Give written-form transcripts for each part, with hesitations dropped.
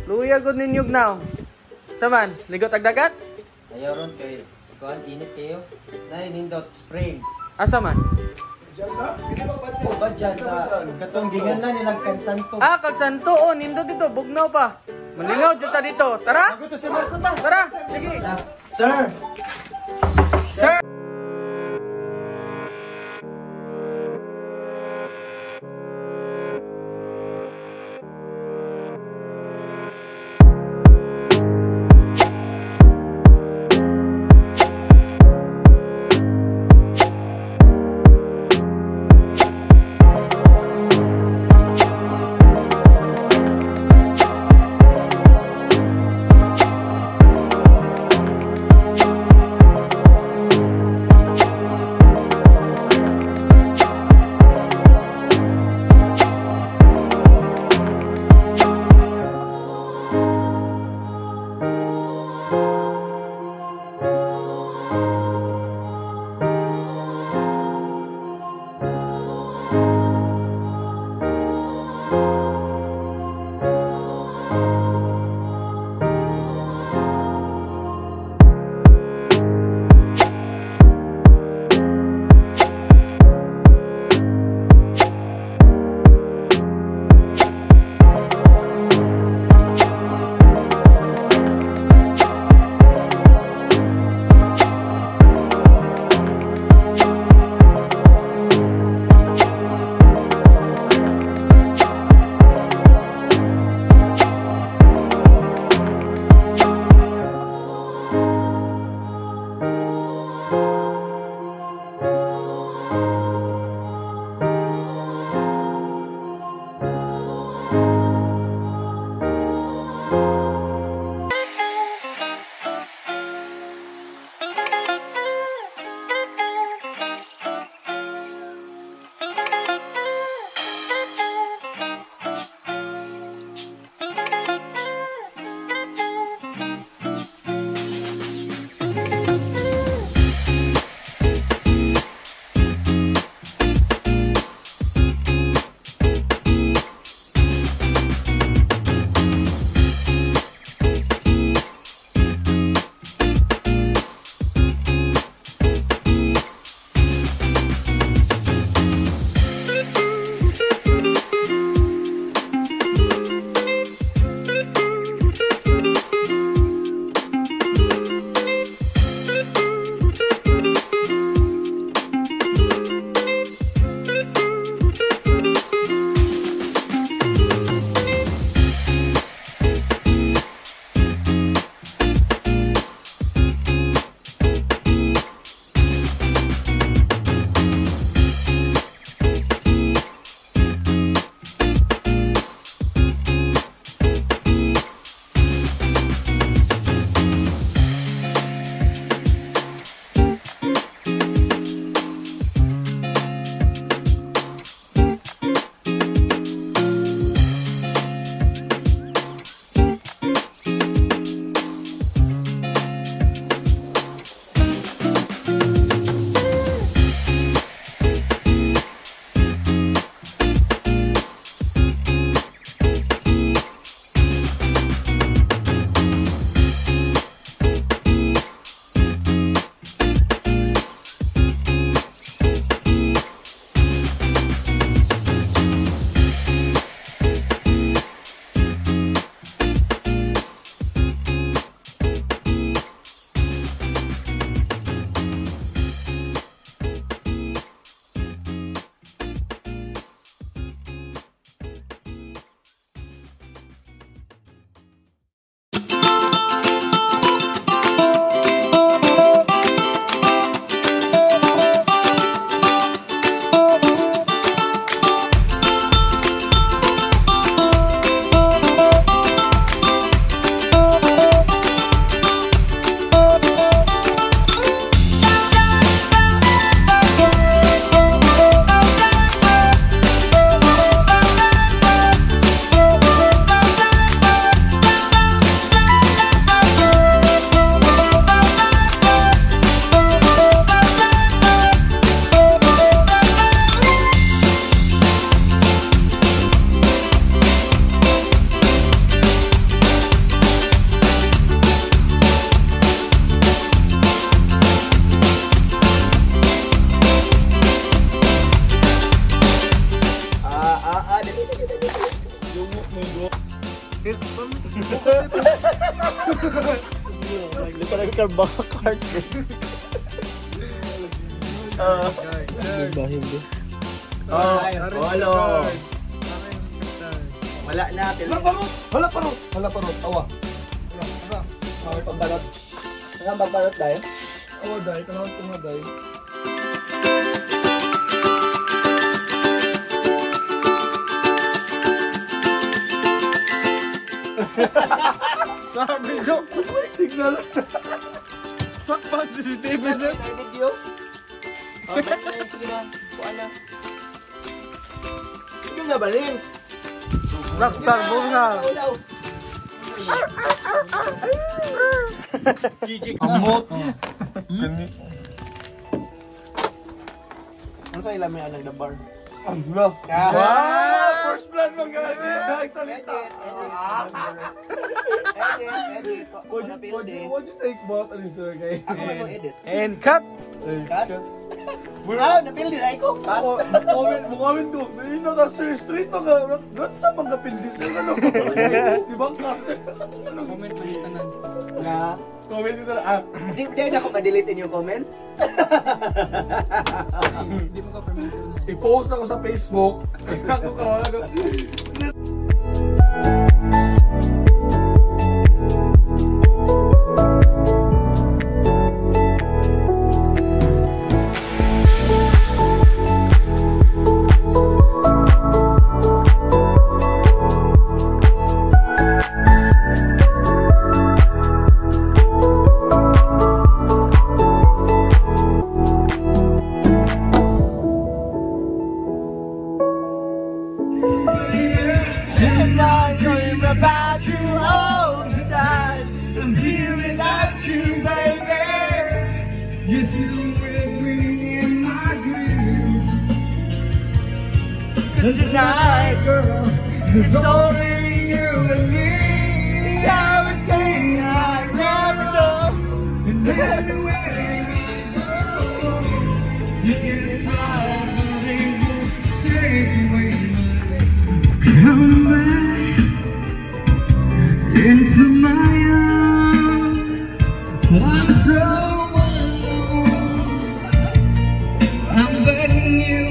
Luya gud ninyog now. Saman, ligot ag dagat? Ayaw ron kay kuan, init kayo. Nay nindot spring. Asa man? O ba dyan sa katong gingan na nilang Kansanto. Ah, kag Santo, oh, nindot dito, bugnaw pa. Malingaw jud ta dito. Tara. Gusto si Marco ta. Tara, sige. Sir. Sir. Literal ka baka cards. Oh, holo. Wala na. Hala parot. Hala parot. Awa. Pagbalot. Saan pagbalot dahil? Awa dahil. Tanawin ko nga dahil. Sabi siya. Signal. Sakpan CCTV siya. Video. Sige na. Kuha na. Sige na ba rin? Rockstar bunga. Amot. Ano sa ilang may anong the bar? Ang Wow! First blood man gani. Salita. Edit, edit. What you take both ano sir kay? Ako may mo edit. And cut. Cut? Ah, napildi na ko. Cut. Comment ko. Hindi na ka sir straight mga rat sa mga pildi sir ano. Ibang klase. Comment pa yung tanan. Na. Comment dito na. Ah. Di na ako ma-delete in yung comment. Hindi mo ka permit. I-post ako sa Facebook. Ako ka ano. And I dream about you all the time. I'm here without you, baby. Yes, you with me in my dreams. 'Cause tonight, girl, it's only you and me. It's everything I never know. And everywhere we go, it's all the same way. Come back into my arms. I'm so alone. I'm begging you.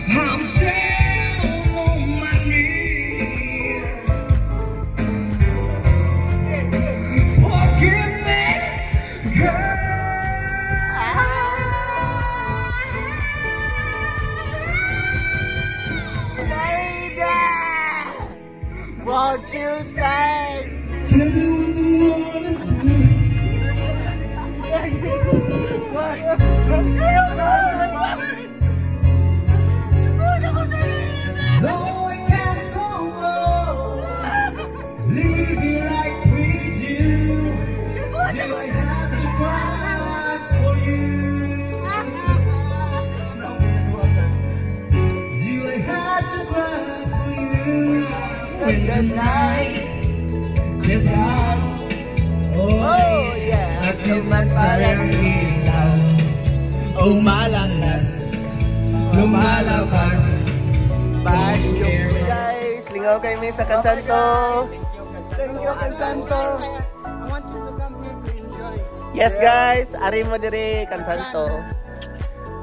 I'm down on my knees. Forgive me, girl. Won't you say? Tell me what you wanna do. No, I can't go on. Leave you like we do. Do I have to cry for you? Do I have to cry for you? When the night is gone. Oh yeah. Ako parang ilaw. Umalakas. Lumalakas. Guys, lingaw kami sa Kansanto. Thank you, Kansanto. I want you to come here to enjoy. Yes guys, ari mo dire Kansanto.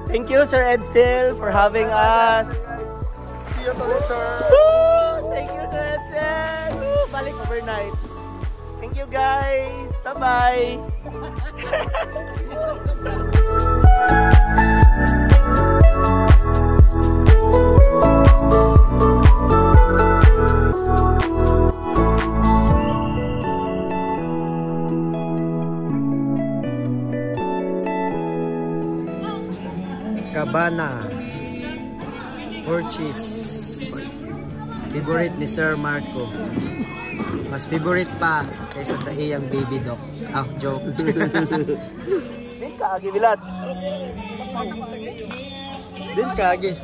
Thank you Sir Edsel for having us. See you later. Woo! Thank you Sir Edsel. Woo! Balik overnight. Thank you guys. Bye-bye. Cabana four cheese, favorite ni Sir Marco. Mas favorite pa kaysa sa iyang baby doc. Ah, joke. Din ka, agi bilat. Din kagi.